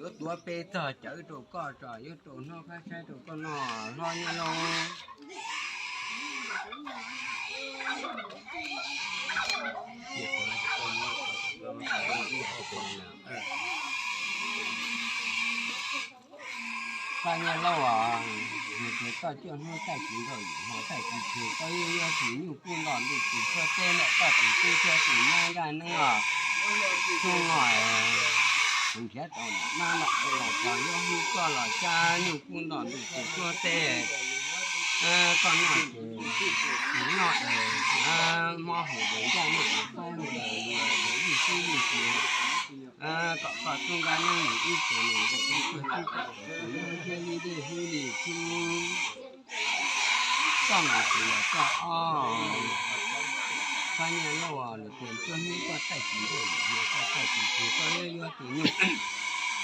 Yuav tuav peb txog cawv rau koj tso, yuav rau hnub qab tshaib rau koj noj hlob Nyiaj Lauj. Hlob Nyiaj Lauj os, yog tias koj coj hnub taij tsis nrauj yim hmo taij tsis tseg, koj yeej yuav tus nyuj kub nto ntuj tus suab teb ntawm koj tus tub thiab tus nyab nkaj neeb os. Hnub no kuv nrhiav tau niam mab los los txog yuav hu koj los cab nyuj kub nto ntuj tus suab teb. Koj noj ces noj es mob haus daws ncaj noj es faib haus daws luas daws lij xub lij xiav, kom koj tub nkaj neeb mus ib txhis nus nkaum leej tuaj tsib kaum tawm tus nyob ntiab li dej hub li xub. Koj mas tsis yog koj ob. Hlob Nyiaj Lauj, luag tias cuaj hnub koj taij tsis nrauj yim hmo koj taij tsis tseg, koj yuav yuav tus nyuj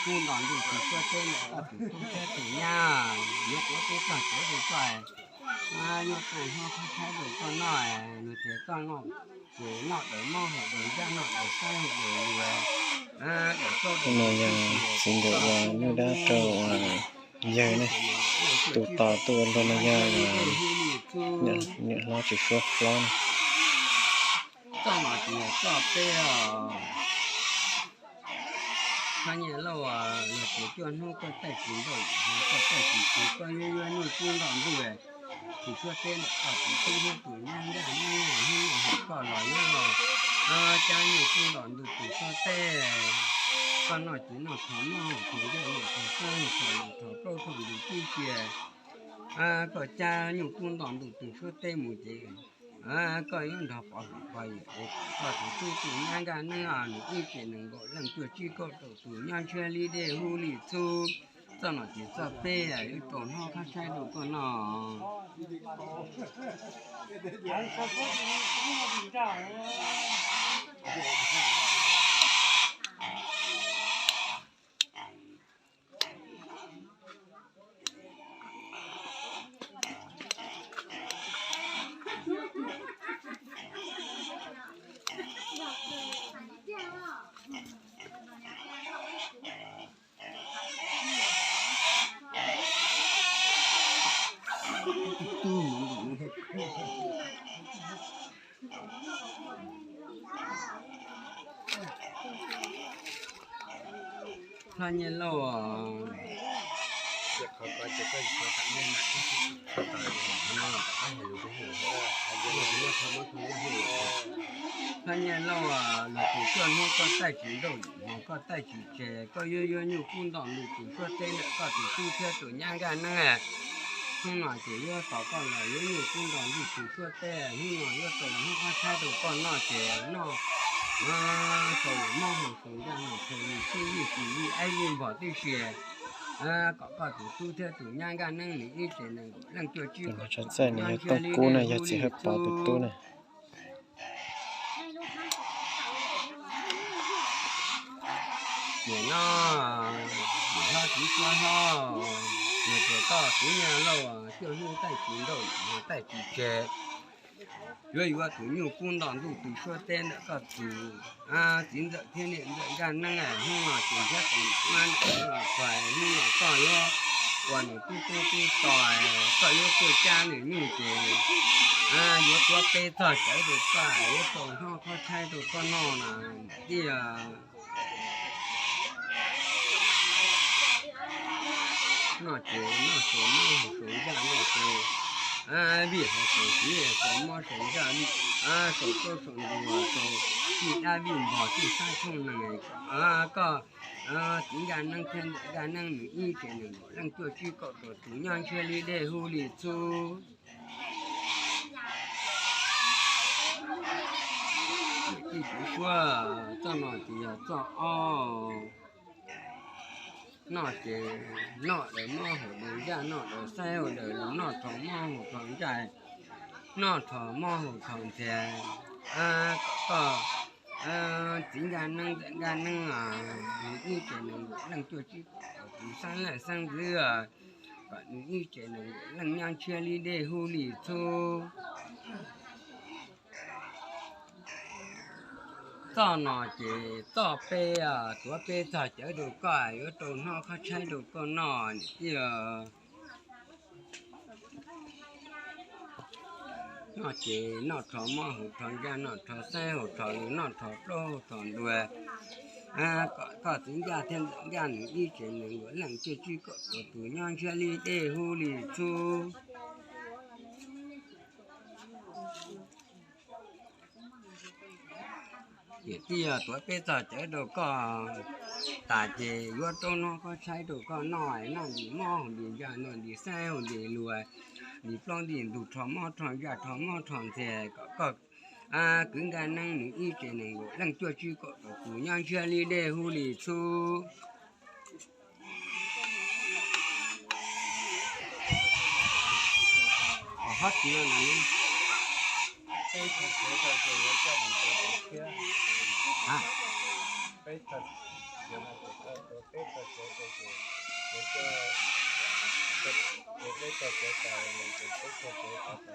kub nto ntuj tus suab teb ntawm koj tus tub thiab tus nyab, yuav tuav peb txog cawv rau koj, yuav rau hnub qab tshaib rau koj noj, luag tias koj noj ces noj daws mob haus daws ncaj noj daws faib haus daws luas. Tus no yog txiv ntawm uas nyuj dab rau yawg ne. Tus tos tuaj ua luag no yog niam hlob tsis suab hlob ne. Txoj no tsis yog txoj peb os. Hlob Nyiaj Lauj, luag tias cuaj hnub koj taij tsis nrauj yim hmo koj taij tsis tseg, koj yuav yuav nyuj kub nto ntuj tus suab teb ntawm koj tus tub thiab tus nyab nkaj neeb, hnub no hais koj los yuav los cab nyuj kub nto ntuj tus suab teb. Koj noj ces noj txog mob haus txog ncaj noj txog faib haus txog luas txog plaub txog ntug tib cia. Koj cab nyuj kub nto ntuj tus suab teb mus ces koj yuav nrog pov hwm pov yawm es kom koj tus tub tus nyab nkaj neeb nws ib tsev nees nkaum leej cuaj tsib kaum rau tus nyob ntshiab li dej hub li xub. Txoj no ces txoj peb, yuav rau hnub qab tshaib rau koj noj. Hlob Nyiaj Lauj, Hlob Nyiaj Lauj, luag tias cuaj hnub koj taij tsis nrauj yim hmo koj taij tsis tseg, koj yuav yuav nyuj kub nto ntuj tus suab teb ntawm koj tus tub thiab tus nyab nkaj neeb. Hnub no ces yuav tos koj los yuav nyuj kub nto ntuj tus suab teb, hnub no yuav tau los hnub qab tshaib rau koj noj ces noj tau mob haus tau ncaj noj tau li xub li xis li aib li npog tib si, kom koj tus tub thiab tus nyab nkaj neeb nws ib tsev nees nkaum leej cuaj tsib kaum tawm tus nyob ntshiab li dej hub li xub. Nim no niam hlob txiv suab hlob, nws tias koj txiv Nyiaj Lauj, cuaj hnub taij tsis nrauj yim hmo taij tsis tseg, yuav yuav tus nyuj kub nto ntuj tus suab teb ntawm koj tus txiv ntxawm thiab niam ntxawm nkaj neeb, hnub no ces nrhiav tau niam mab los txog, hnub no koj yuav ua nws tub tub tub to, koj yuav tuaj cab nws nyuj ces yuav tuav peb txog cawv rau koj, yuav rau hnub qab tshaib rau koj noj na. Tij noj ces noj tau mob haus tau ncaj noj tau, vij haus tau siv tau mob tau ncaj, tau plaub tau ntug tau vij dab vij npog tij sab thooj nees. Koj txiv nkaj neeb thiab ntxawm nkaj neeb nws ib tsev nees nkaum leej cuaj tsib kaum tawm tus nyob ntshiab li dej hub li xub. Niam tij kuv suab, txoj no ces yog txoj ob. Noj ces noj daws mob haus daws ncaj, noj daws faib haus daws lus, noj thaum mob haus thaum ncaj, noj thaum mob haus thaum ntxiag. Kom koj txiv nkaj neeb ntxawm nkaj neeb, nws ib tsev nees nkaum leej cuaj tsib kaum tawm tus xeeb leej xeeb ntxwv, kom nws ib tsev nees nkaum leej nyob ntshiab li dej hub li xub. Txoj no ces txoj peb, tuav peb txog cawv rau koj, yuav rau hnub qhob tshaib rau koj noj niam tij. Noj ces noj rho mob, haus rho ntsaj, noj rho xaib, haus rho lus, noj rho plaub, haus rho ntuas. Koj txiv ncaj thiab ntxawm ncaj, nws ib tsev nees nkaum leej, cuaj tsib kaum tawm tus, nyob ntshiab li dej hub li txhub. Niam tij, tuav peb txog cawv rau koj tas ces yuav rau hnub qhob tshaib rau koj noj, noj ntim mob, haus ntim ntsaj, noj ntim xaib, haus ntim lus, ntim plaub ntim ntug, rho mob rho ntsaj, rho mob rho ntxhias, kom koj kwv nkaj neeb, nws ib tsev nees nkaum leej, cuaj tsib kaum tawm tus, nyob ntshiab li dej hub li txhub.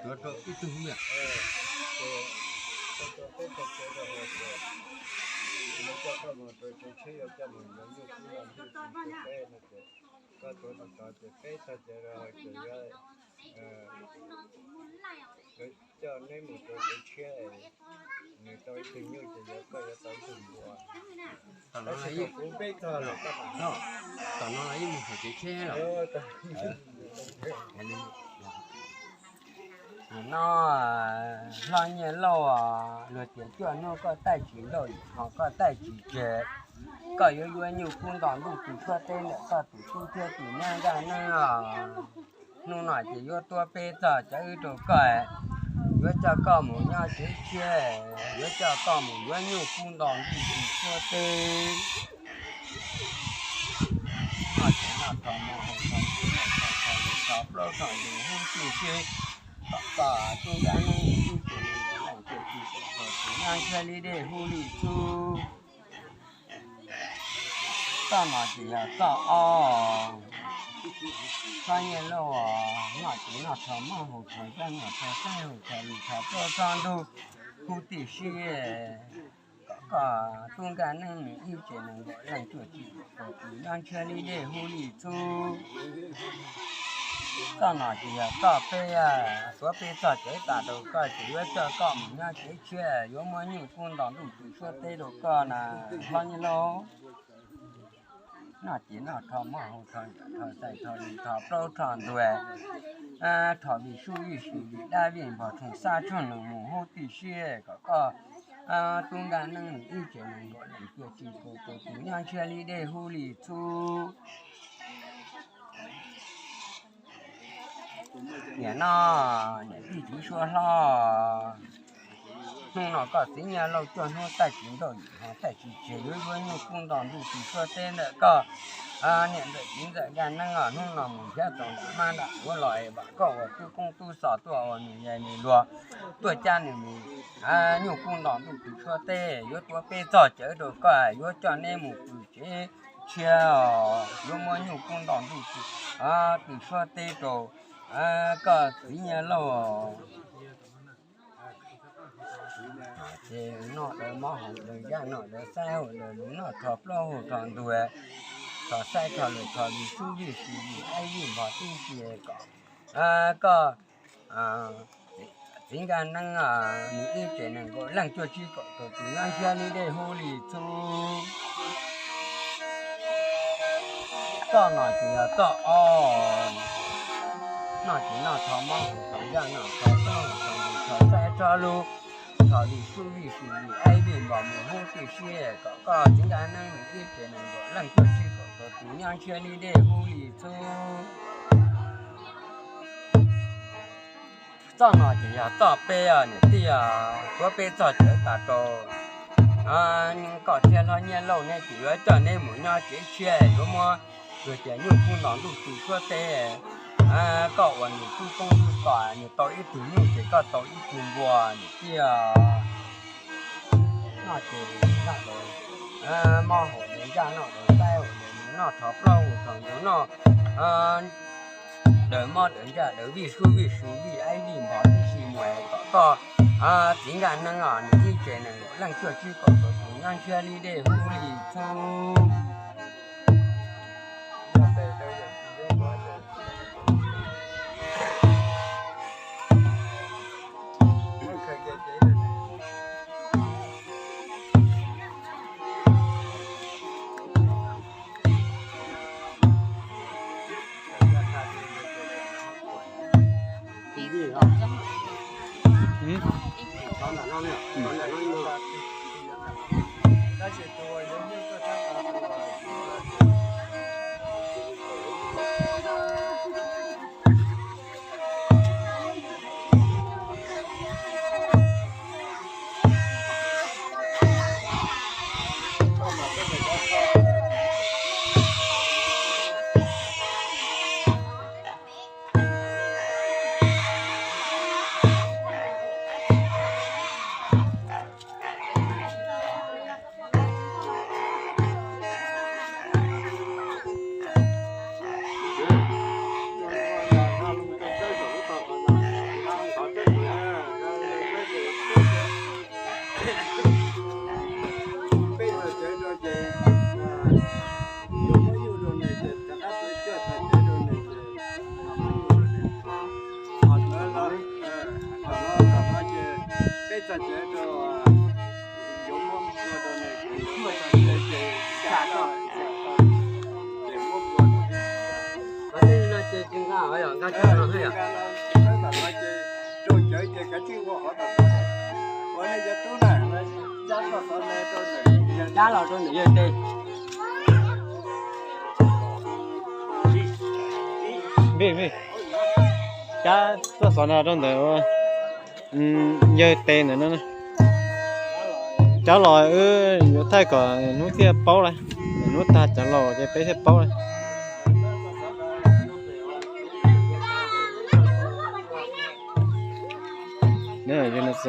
Tuav rau ib tug hwj yam. Koj tuav tau ces peb txog cawv rau ces yuav coj neb mus rau tsev tshiab, nws tau ib tug nyuj ces yuav koj yuav tau ib tug npua. Tam no los yeej mus hauv tsev tshiab los? No, hlob Nyiaj Lauj, luag tias cuaj hnub koj taij tsis nrauj, ho koj taij tsis tseg, koj yuav yuav nyuj kub nto ntuj tw suab teb ntawm koj tus tub thiab tus nyab nkaj neeb os. Hnub no ces yuav tuav peb txog cawv rau koj, yuav coj koj mus nyob tsev tshiab, yuav coj koj mus yuav nyuj kub nto ntuj tw suab teb. Noj ces noj rho mob, haus rho ntsaj, noj rho xaib, haus rho lus, rho plaub rho ntug huv tib si, kom koj tub nkaj neeb ib tsev nees nkaum leej, cuaj tsib kaum tawm tus, nyob ntshiab li dej hub li txhub. Txoj no ces yog txoj ob. Hlob Nyiaj Lauj, noj ces noj rho mob, haus rho ntsaj, noj rho xaib, haus rho lus, rho plaub rho ntug huv tib si, kom koj tub nkaj neeb nws ib tsev nees nkaum leej, cuaj tsib kaum tawm tus, nyob ntshiab li dej hub li txhub. Txoj no ces yog txoj peb, tuav peb txog cawv tas rau koj ces yuav coj koj mus nyob tsev tshiab, yuav muab nyuj kub nto ntuj tw suab teb rau koj na, hlob Nyiaj Lauj. Noj ces noj rho mob, haus rho ntsaj, rho xaib, rho lus, rho plaub rho ntug, rho vij sub vij sw, vij dab vij npog, tshooj xab tshooj nees mus huv tib si, kom koj tub nkaj neeb nws ib tsev nees nkaum leej, cuaj tsib kaum tawm tus, nyob ntshiab li dej hub li txhub. Niam no, niam tij txiv suab hlob, hnub no koj txiv Nyiaj Lauj cuaj hnub taij tsis nrauj, yim hmo taij tsis tseg, yuav yuav nyuj kub nto ntuj tw suab teb ntawm koj niam ntxawm txiv ntxawm nkaj neeb os. Hnub no mus nrhiav tau nram mab nram suav los es vam koj ua tub koob tub xos tuaj ua nws yais nws luag, tuaj cab nws mus nyuj kub nto ntuj tw suab teb. Yuav tuav peb txog cawv rau koj, yuav coj neb mus pw tsev tshiab os, yuav muab nyuj kub nto ntuj tw suab teb rau koj txiv Nyiaj Lauj. Ces noj daws mob, haus daws ntsaj, noj daws xaib, haus daws lus, noj rho plaub, haus rho ntuas, rho xaib, rho lus, rho vij sub vij sw, vij aib vij npog tib si, kom koj txiv nkaj neeb nws ib tsev nees nkaum leej, cuaj tsib kaum tawm tus, nyob ntshiab li dej hub li txhub. Txoj no ces yog txoj ob. Noj ces noj rho mob, haus rho ntsaj, noj rho xaib, haus rho lus, rho xaib, rho lus, rho vij sub vij sw, vij aib vij npog mus huv tib si, kom koj txiv nkaj neeb nws ib tsev nees nkaum leej, cuaj tsib kaum tawm tus, nyob ntshiab li dej hub li txhub. Txoj no ces yog txoj peb, niam tij, tuav peb txog cawv tas rau koj thiab hlob Nyiaj Lauj, neb ces yuav coj neb mus nyob tsev tshiab, yuav muab luag tias nyuj kub nto ntuj tw suab teb. Koj ua nws tub koob tub xos, nws tau ib tug nyuj ces koj tau ib tug npua, niam tij. Noj ces noj daws mob, haus daws ntsaj, noj daws xaib, haus daws lus, noj rho plaub, haus rho ntuas, noj daws mob daws ntsaj, daws vij sub vij sw, vij aib vij npog tib si mus, kom koj txiv nkaj neeb nws ib tsev nees nkaum leej, cuaj tsib kaum tawm tus, Nyob ntshiab li dej hub li txhub. Cab los rau ntawm yawg tes. Cab tuaj xov no rau ntawm yawg tes ntawm no. Cab los wb yuav thaij kom hnub thiaj paub lawm, hnub tag cov laus ces peb thiaj paub lawm. Nws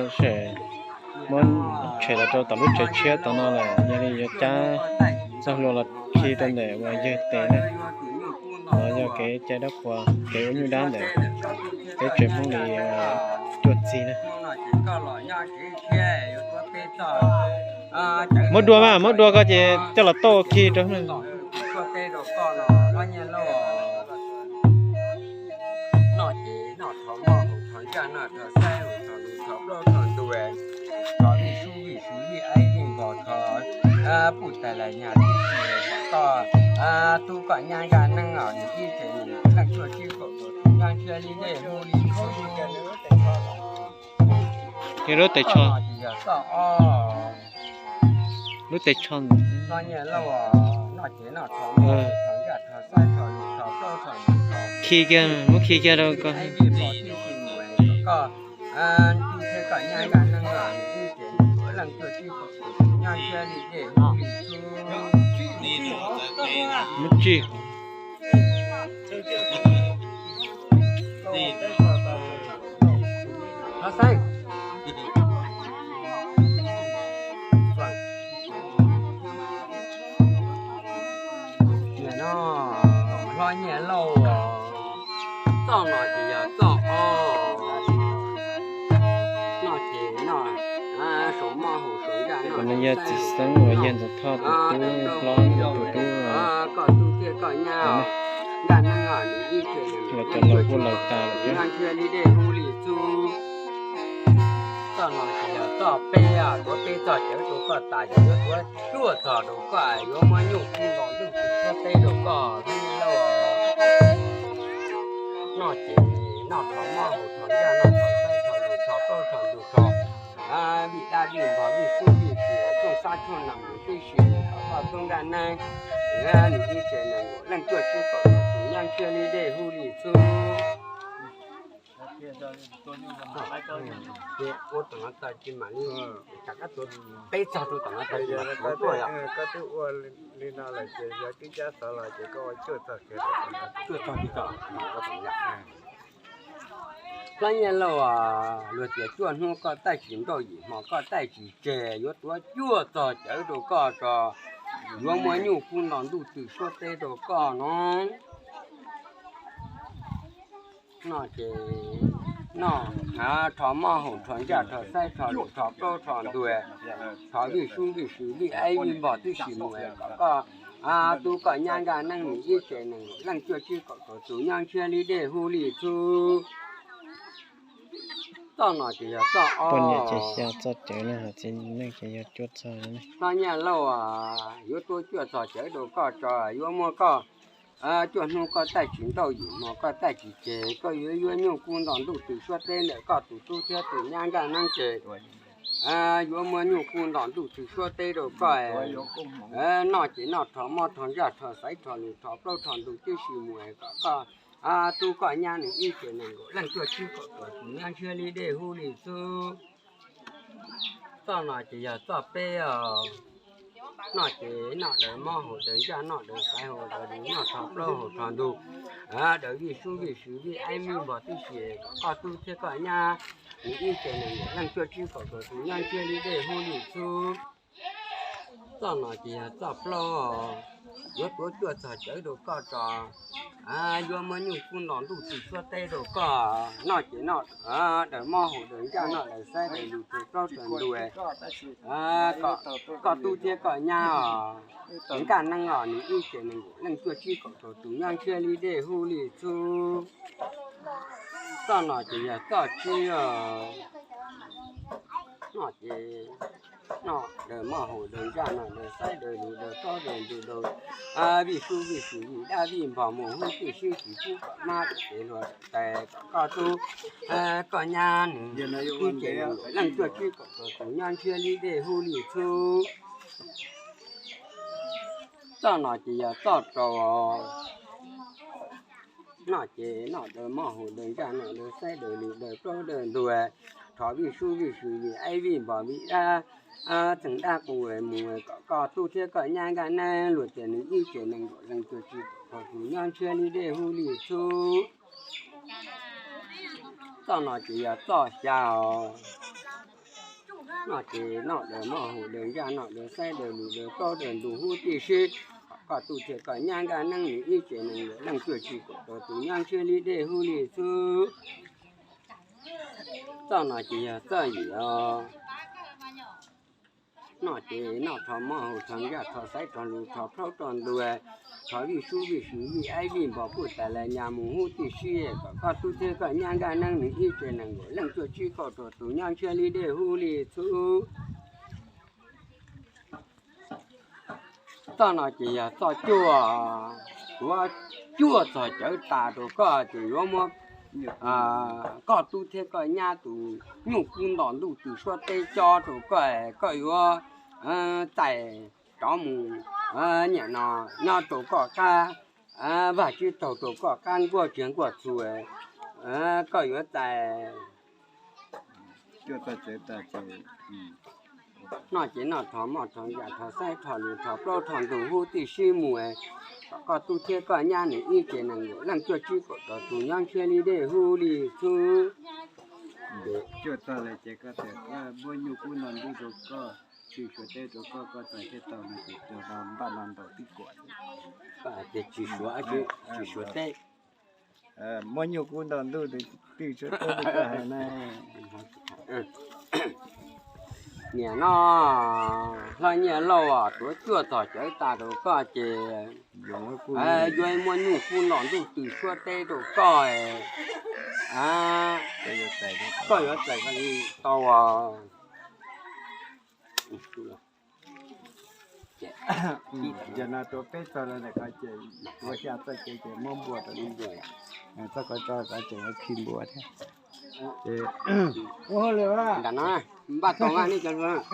tshem los rau tom lub tsev tshiab tom no lawm, yog li yuav cab txoj hlua los khi rau ntawm uas yawg tes na. Los yog kev cai dab qhuas, kev ua nyuj dab ntawm peb tsev Hmoob li cuaj txig na. Muab dua mas, muab dua ko ces coj los tauj khi rau. Lub tes tsho, lub tes tsho. Khi kiag, muab khi kiag rau ko. Muab tsis. Hlob Nyiaj Lauj, txoj no ces yog txoj ob. Noj ces noj, saum mob hauv saum ncaj noj. Yog txiv xeeb uas yog Ntxoov Thoj tus tub hlob tus tub. Koj tub thiab koj nyab ncaj neeb os, nws ib txhis los cov laus kuj laus tas lawm thiab. Noj ntshiab li dej hub li txhub. Txoj no ces yog txoj peb, tuav peb txoj cawv rau koj tas, yuav tuav cuaj txog rau koj, yuav muab nyuj kub ntaus ntuj txwv suab teb rau koj, Hlob Nyiaj Lauj. Noj ces noj txog mob hauv txog ncaj, noj txog xaib txog lus txog plaub txog ntug txog vij dab vij npog vij sub vij txiv, txooj xab txooj nam mus tib si, koj tub ncaj neeb, nws ib txhis nws leej tuaj sib kaum tus nyab ntshiab li dej hub li txhub. Ua tom no tag ces mam li rov qab tuav peb txog rau tom no tag ces mam tuaj yom. Koj twb ua li no lawm ces yog twb cab xov los ces koj ua cuaj txog kiag, cuaj txog li txog. Hlob Nyiaj Lauj, luag tias cuaj hnub koj taij tsis nrauj, yim hmo koj taij tsis tseg, yuav tuav cuaj txog cawv rau koj tso, yuav muab nyuj kub ntaus ntuj txwv suab teb rau koj no. No ces noj, rho mob haus, rho ntsaj, rho xaib, rho lus, rho plaub, rho ntug, rho vij sub vij sw, vij aib vij npog, tib si mus kom koj tub koj nyab nkaj neeb nws ib tsev nees nkaum leej cuaj tsib kaum tawm tus nyob ntshiab li dej hub li txhub. Txoj no ces yog txoj ob. Poj niam ces xya txoj cawv na, txiv neej ces yog cuaj txoj. Hlob Nyiaj Lauj, yuav tuav cuaj txoj cawv rau koj tso, yuav muab koj cuaj hnub koj taij tsis nrauj, yim hmo koj taij tsis tseg, koj yuav yuav nyuj kub nto ntuj tw suab teb ntawm koj tus tub thiab tus nyab nkaj neeb ces yuav muab nyuj kub nto ntuj tw suab teb rau koj. Noj ces noj rho mob rho ntsaj rho xaiv rho lus rho plaub rho ntug tib si mus kom koj tub koj nyab nws ib tsev nees nkaum leej cuaj tsib kaum tawm tus nyob ntshiab li dej hub li txhub. Txoj no ces yog txoj peb os. Noj ces noj daws mob haus daws ntsaj, noj daws xaiv haus daws lus, noj rho plaub haus rho ntug, daws vij sub vij sw, vij aib vij npog tib si kom koj tub thiab koj nyab nws ib tsev nees nkaum leej cuaj tsib kaum tawm tus nyob ntshiab li dej hub li txhub. Txoj no ces yog txoj plaub, yuav tuav cuaj txoj cawv rau koj tso, yuav muab nyuj kub nto ntuj tw suab teb rau koj. Noj ces noj daws mob haus daws ntsaj, noj daws xaiv daws lus, rho plaub rho ntug, koj tub thiab koj nyab os, nkaj neeb os, nws ib tsev nees nkaum leej cuaj tsib kaum tawm tus nyob ntshiab li dej hub li txhub. Txoj no ces yog txoj tsib os. Noj ces noj daws mob haus daws ntsaj, noj daws xaiv daws lus, daws plaub daws ntug, daws vij sub vij sw, vij dab vij npog mus hub tib si, tsis pub kom mab kom tsev hluas tais kom koj tub koj nyab nws ib tsev nees nkaum leej cuaj tsib kaum tawm tus nyob ntshiab li dej hub li txhub. Txoj no ces yog txoj rau os. Noj ces noj daws mob haus daws ntsaj, noj daws xaiv daws lus, daws plaub daws ntug, rho vij sub vij sw, vij aib vij npog, vij dab txeeg dab qus mus kom koj tub thiab koj nyab nkaj neeb, luag tias nws ib tsev nees nkaum leej cuaj tsib kaum tawm tus nyob ntshiab li dej hub li txhub. Txoj no ces yog txoj xya os. Noj ces noj daws mob haus daws ntsaj, noj daws xaiv daws lus, daws plaub daws ntug hub tib si kom koj tub thiab koj nyab nkaj neeb, nws ib tsev nees nkaum leej cuaj tsib kaum tawm tus nyob ntshiab li dej hub li txhub. Txoj no ces yog txoj yim os. Noj ces noj rho mob haus rho ntsaj, rho xaiv rho lus, rho plaub rho ntug, rho vij sub vij sw, vij aib vij npog puj tais las nyas mus hub tib si kom koj tub thiab koj nyab nkaj neeb, nws ib tsev nees nkaum leej cuaj tsib kaum tawm tus nyob ntshiab li dej hub li txhub. Txoj no ces yog txoj cuaj, tuav cuaj txoj cawv tas rau koj ces yuav muab koj tub thiab koj nyab tus nyuj kub nto ntuj tw suab teb cob rau koj, koj yuav txais rov mus nyiam no nyob rau koj qab, vaj tsib taug rau koj qab nkuaj tsiaj nkuaj txhu, koj yuav txais noj ces noj rho mob rho ntsaj rho xaiv rho lus rho plaub rho ntug hub tib si mus kom koj tub thiab koj nyab nws ib tsev nees nkaum leej cuaj tsib kaum tawm tus nyob ntshiab li dej hub li txhub. Cuaj txoj lawm ces koj tias muab nyuj kub nto ntuj rau koj, tw suav teb rau koj, koj txais thiaj tau no ces npaj no ntaus tib kuam. Ces tsis suav, tsis suav teb. Muab nyuj kub nto ntuj tw suav teb rau koj hais na. Niam no, Hlob Nyiaj Lauj, tuav cuaj txoj cawv tas rau koj ces yuav muab nyuj kub nto ntuj tw suav teb rau koj, koj yuav txais tau. Ces no tuav peb txoj lawm ntawm ko ces tuav xya txoj cawv ces muab npua rau, txoj ko tso ko ces yuav khi npua thiab. Ces ua li npaj tau nej cov